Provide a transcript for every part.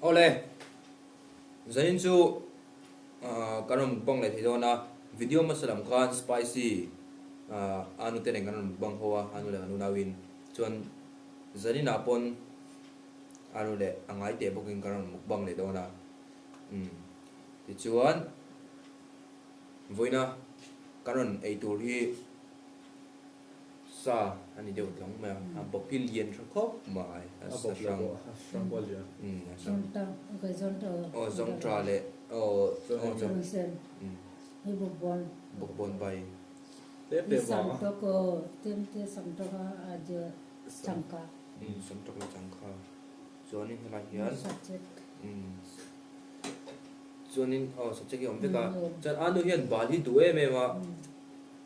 Awle, zanin chu kan rawn mukbang leh thei dawn a, video hmasa lam khan spicy anu te nen kan rawn mukbang ho a, anu leh kan unauin chuan zaninah pawn anu leh a ngai teh bawkin kan rawn mukbang leh dawn a, umm tichuan vawiina kan rawn ei tur hi. Sa a ni deuh tlawng mai a, a bawk hi lian tha khawp mai, a A bawk hrang. pawh a hrang pawh a lian. Umm a hrang. Zawngta, okay zawngta. Aw zawngta leh aw aw zawng. Sen. Umm. Hei bawkbawn. Bawkbawn bai. Tlem te vang a. Samtawk aw, tlem te samtawk a a je changka. Umm samtawk leh changkha. Chuanin helai hian. Sachek. Umm. Chuanin aw sachek hi a awm vek a. Chuan a nu hian bal hi duh em em a.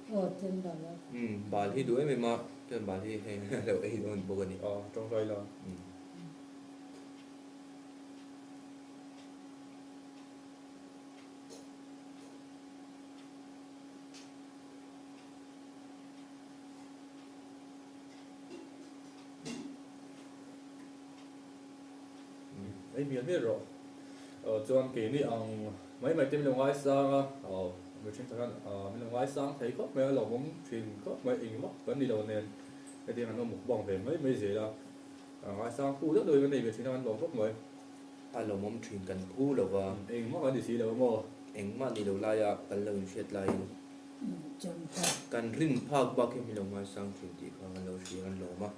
Aw tlem bal a. Umm bal hi duh em em a, chuan bal hi hei a lo ei dawn bawk a ni. Aw tawngtai la. Umm. Ei mial mial rawh. Aw chuan keini ang mai mai te min lo ngaisang a, aw mihring tak hian min lo ngaisang thei khawp mai a, lawmawm thin khawp mai engemaw kan ni lo nen hetiang an lo mukbang ve mai mai zel a, ngaisang phu deuh deuhin kan nei ve thin a kan lawm khawp mai. A lawmawm thin kan phu lo va. Engmah kan ni si lo maw? Engmah ni lo laia kan lo inhriat laiin kan rin phak bak hi min lo ngaisang thin tih kha kan lo hria kan lawm a.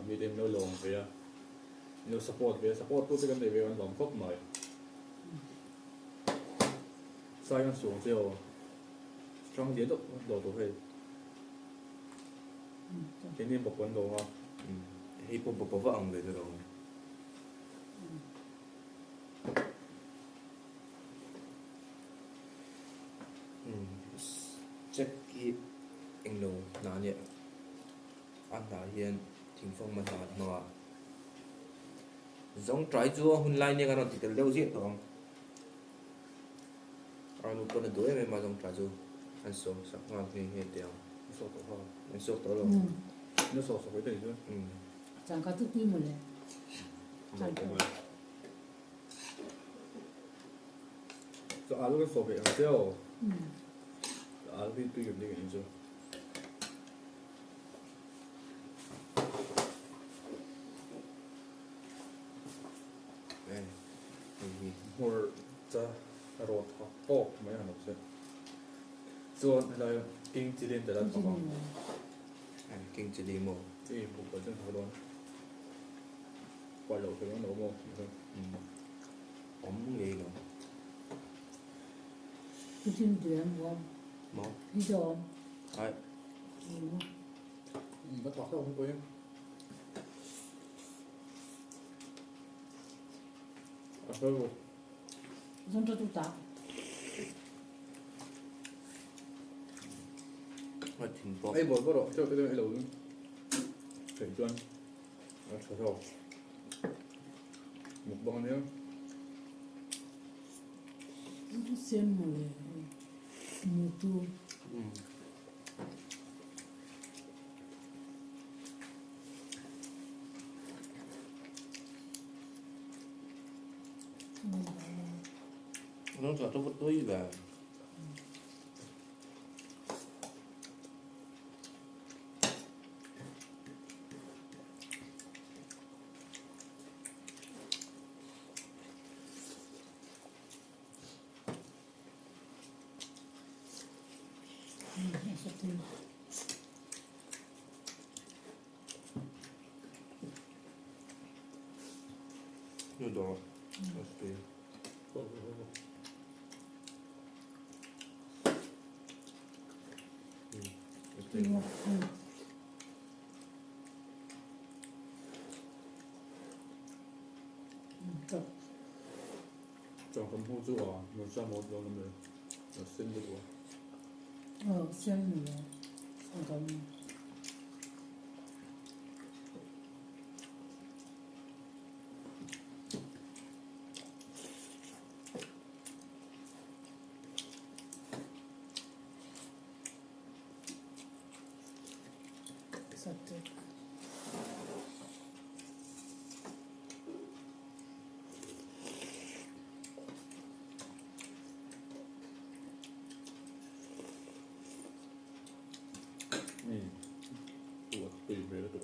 Mite min lo lawm ve a. Min lo support ve a, support tu te kan nei ve kan lawm khawp mai. Sai kan suang che aw, strong dial deuh dawh tur hei. Keini bawk kan lawm a. Hei pawh bawk va ang ve ta lo. Check hi englo hna nia. A hnah hian thingfang hmasa an hmang a, zawngtai chu a hun lai nia kan rawn ti tel deuh ziah tawh ang. A nu pawn a duh em em a zawngtai chu an sawm sak nghal nghe nghe teh ang. An sawk tawh kha. An sawk tawh lo. An sawk sak mai ta ni chuan. Changkha chu tui mawle. Chu alu kan sawk ve ang che aw. Alu hi tui kan ding ang chu. Hmurcha rawt ha tawk mai han awm se. Chuan helai king chilli an telh a thawk ang. King chilli maw? Ei buk ah chuan thawk dawn. Paih loh theih dawn lo maw? Awm ngei lo. Maw? Ai. Ka thawk hlauh ang pawhin. A fel bawk. A thin pawh. Ei bawl pawh rawh, cheu te ei lo in. Theih chuan a tha zawk. Mukbang ania. Nó cho tôi tui về. Nu đó. Ok. Chawng kan hmuh chu a hmurcha maw dawn awm le a sen lutuk a. Aw sen lutuk a kan. Sate.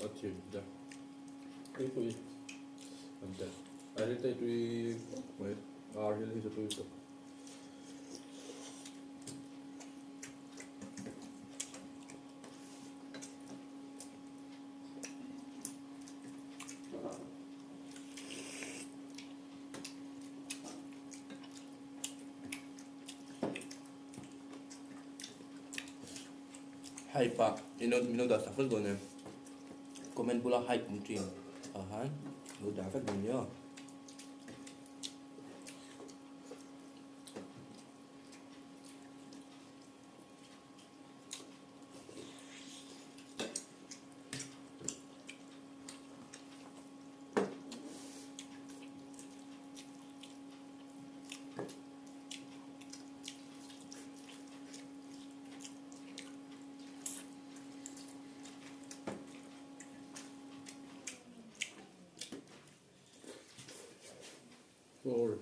A thin te tuipui an telh a ri te tui khawp mai ar hi chu tui tawp. Hype a ino mino dah sak vek dawn em comment bula hype awm thin ah han lo dah vek dawn nia. Sorry.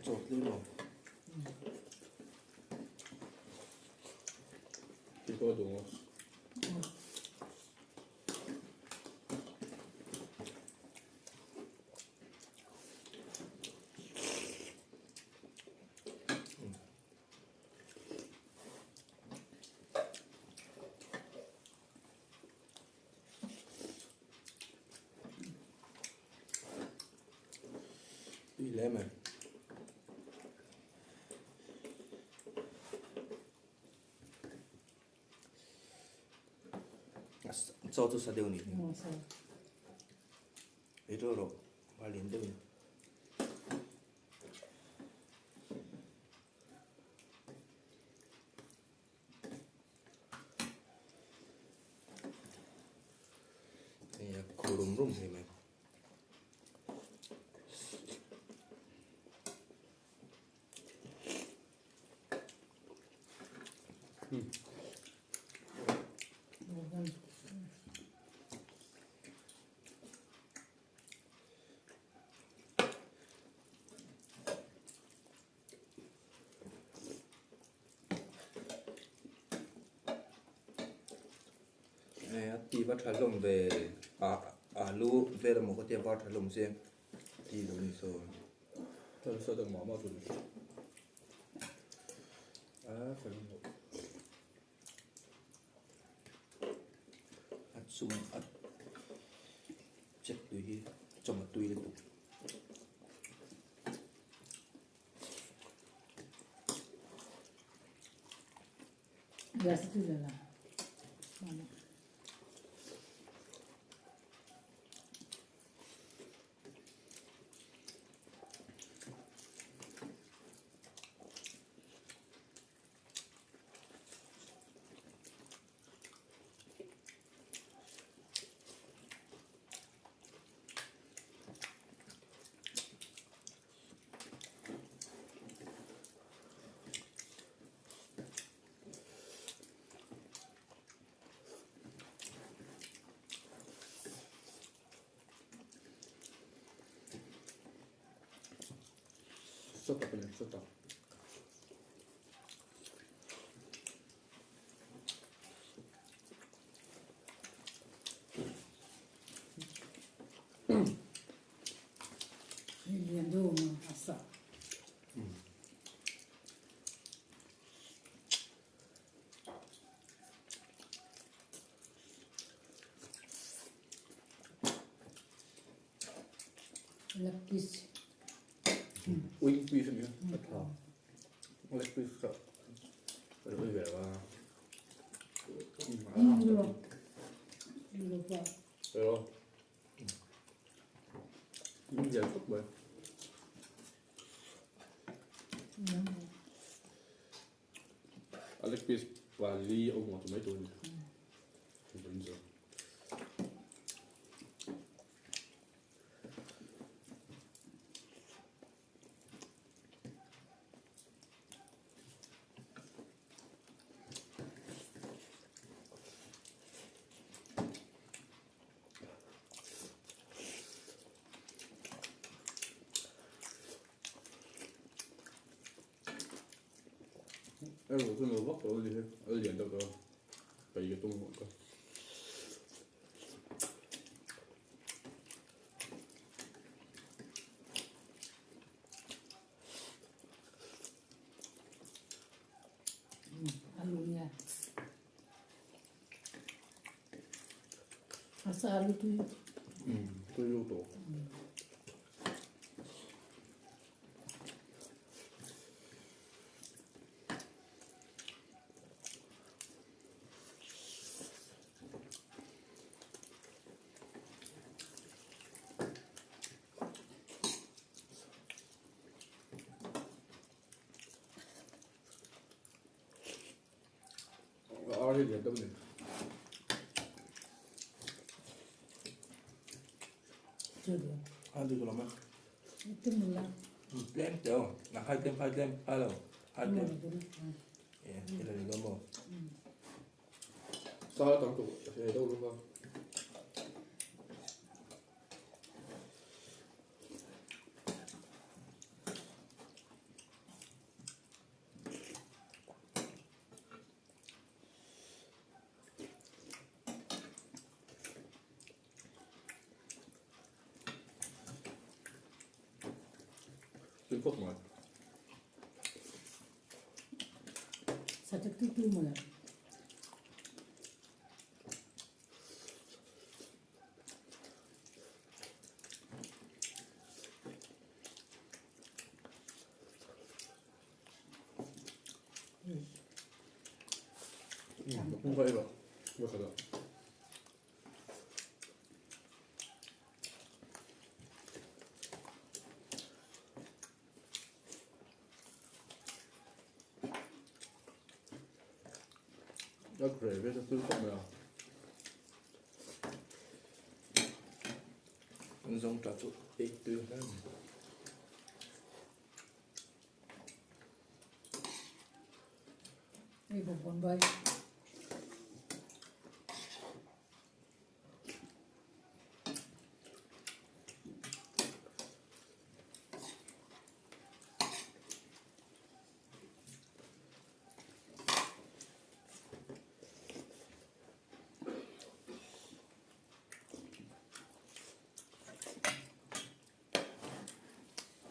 Chaw tlem lo. Ti pawh duh maw? Tui hle mai. Chaw chu sa deuh ni. Ei rawh rawh a lian deuh ni. Hei a khu rum rum thei mai. Hei a ti va tha hlawm ve ah alu vel emaw ka tia var tha hlawm se ti lo ni saw. Thil saw deuh mah mah chu ni. A fel hmuh. A chung a chek tui hi chawm a tui lutuk. Gas tui la la. Sa tak a ni, sa tak. Leg piece. Wing piece a ni a tha. Leg piece kha ka lo ei ve a. Elo. Min lian khawp mai. A leg piece pali a awm ang chu mai tur a ni. A ruh chu no vak lo a ni hi, a lian deuh tawh a, pei ka tum ka. Alu nia. A sa alu tui. Tui lu tawh. Ar hi lian deuh a ni. A tu lo ma. Tlem teo. Na khai tlem khai tlem khai lo. Khai tlem. E, ila ni lo mo. Sa tam tu e deuh lo ma. Tui khawp mai. Satak tui tui mawle. A gravy chu tui khawp mai a. An zawng ta chu ei tui hle mai. Ei bawk bawn bai.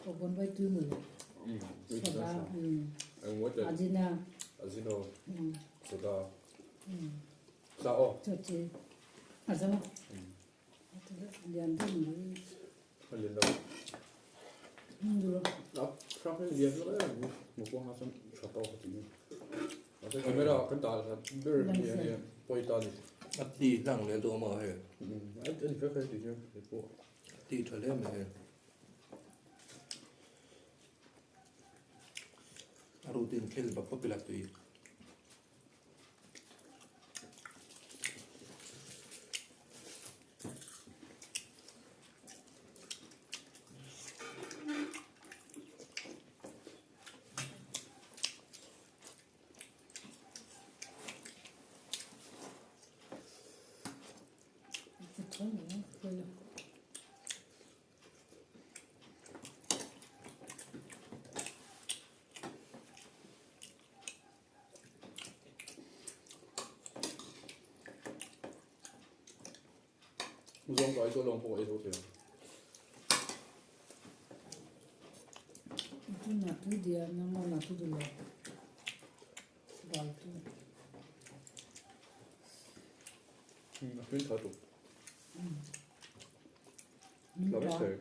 Bawk bawn bai tui mawle. Soda. Ajina. Ajino. Soda. Sa aw. Chaw chi. Azama. Lian deuh mai. A lian deuh. A hrang hi lian deuh em em mu pawh kha chuan tha tawk a ti ni. Mahse camera kan dah that ber hi a nia pawi ta a ni. A ti hlang leh duh maw hei? A ni vek hei ti hian hei pawh. A ti tha hle mai hei. A rutin thil bak bak ila tui. Zawng kai chu lawng pawh ei zo thei ang. Tu na tu dia na mo na tu dulo. Bal tu. A hmin tha tu. La vek thei.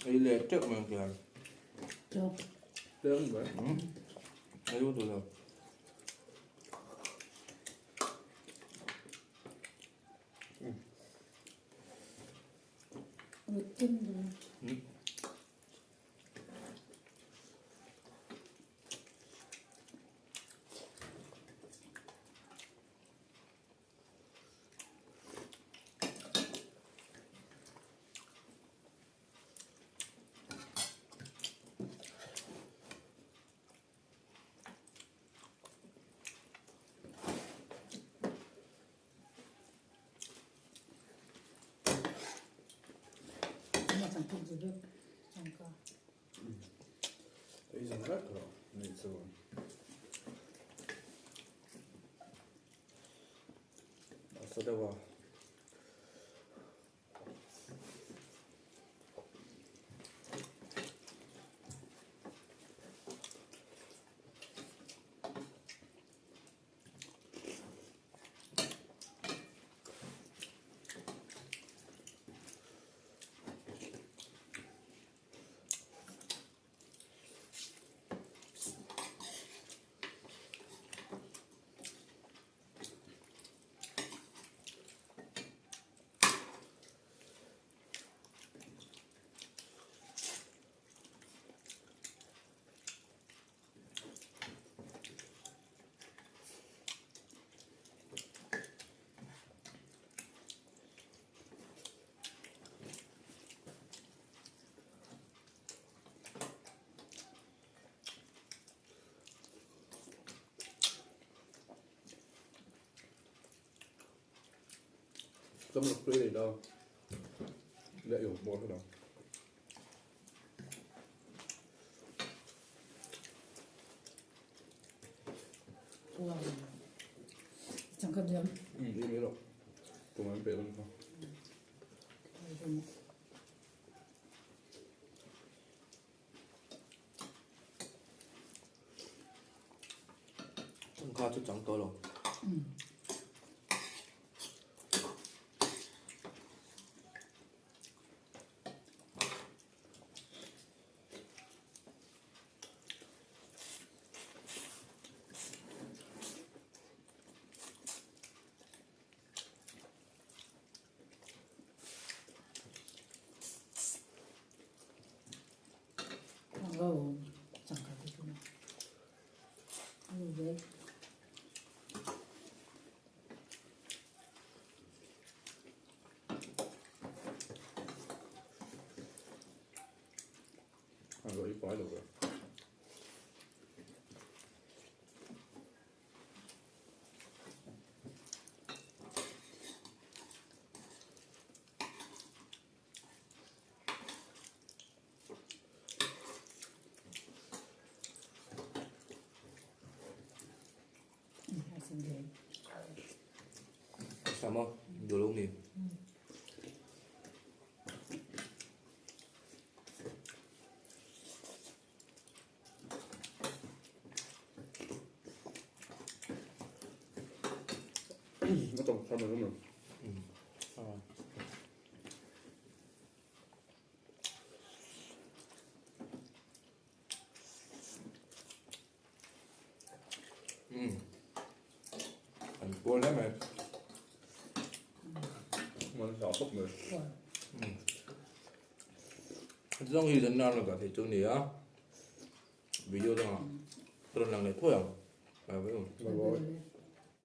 Ei leh teuh mai ang tiang. Chawp. Teuh mai. Ei u duh lo. Tum duh. vek rawh nih chu. A sa deuh a. Tâm lực tươi đâu lại hiểu một thôi đâu Wow. Chẳng cần gì Ừ, đi mấy rồi. Cùng em về luôn không? Changkha chu chang tawh lo. Aw, changkha te chu na. Aw zel. An lo i pai lo ve. Sama, duh lo ni. A tawng thar mai awm lo. An puar hle mai. Man hlau khawp mai. Zawng hi zan nan rawh thei chu ni a. Video dangah ka rawn lang leh thuai ang. Bye bye. Bye bye.